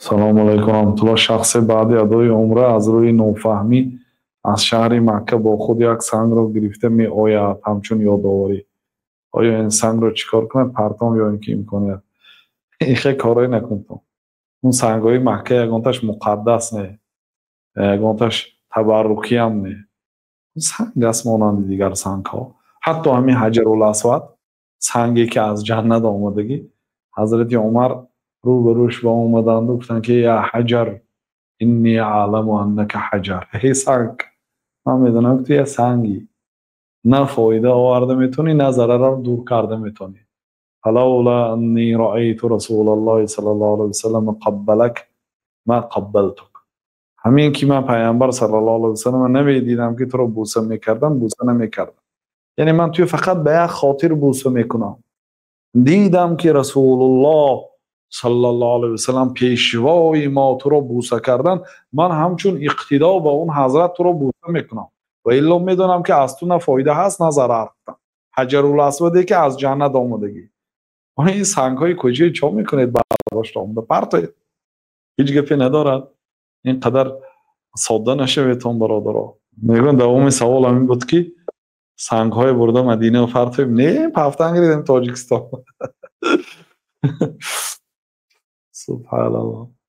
Салому алайкум раҳматуллоҳ. Шахсе баъди адои умра аз рӯи нофаҳмӣ аз шаҳри Макка бо худ як сангро гирифта меояд ҳамчун ёдоварӣ. Оё ин сангро чӣ кор кунад? Партом ё ин ки имконият? Ин хел корое накунтон. Он сангҳои Макка ягонташ муқаддас не, ягонташ табаррукиам не. Санг аст, монанди дигар сангҳо. Ҳатто ҳамин Ҳаҷарул Асвад, санге ки аз ҷаннат омадагӣ, Ҳазрати Умар рӯ ба рӯш ба омаданду гуфтанд, ки: «Я ҳаҷар, инни аъламу аннака ҳаҷар». Эй санг, ман медонам, ки ту як сангӣ, на фоида оварда метавонӣ, на зарарро дур карда метавонӣ. فلولا أني رأيت رسول الله صلى الله عليه وسلم قبلك ما قبلتك. Ҳамин ки ман Пайғамбар саллаллоҳу алайҳи васаллам намедидам, ки туро бӯса мекардам, бӯса намекардам. Яъне ман туя фақат ба як хотир бӯса мекунам: дидам, ки Расулуллоҳ саллаллоҳу алайҳи васаллам, пешвои мо, туро бӯса кардан, ман ҳамчун иқтидо ба он ҳазрат туро бӯса мекунам ва илло медонам, ки аз ту на фоида ҳаст, на зарар. Ҳаҷарул Асваде ки аз ҷаннат омадагӣ. Ин сангҳои куҷое чо мекунед? Бардошта омада партоед, ҳеҷ гапе надорад. Ин қадар содда нашаведтон, бародаро. Мегӯям, давоми савол ҳамин буд, ки сангҳое бурда Мадина партоем? Не, пафтан гиридем Тоҷикистон. Субҳаналлоҳ.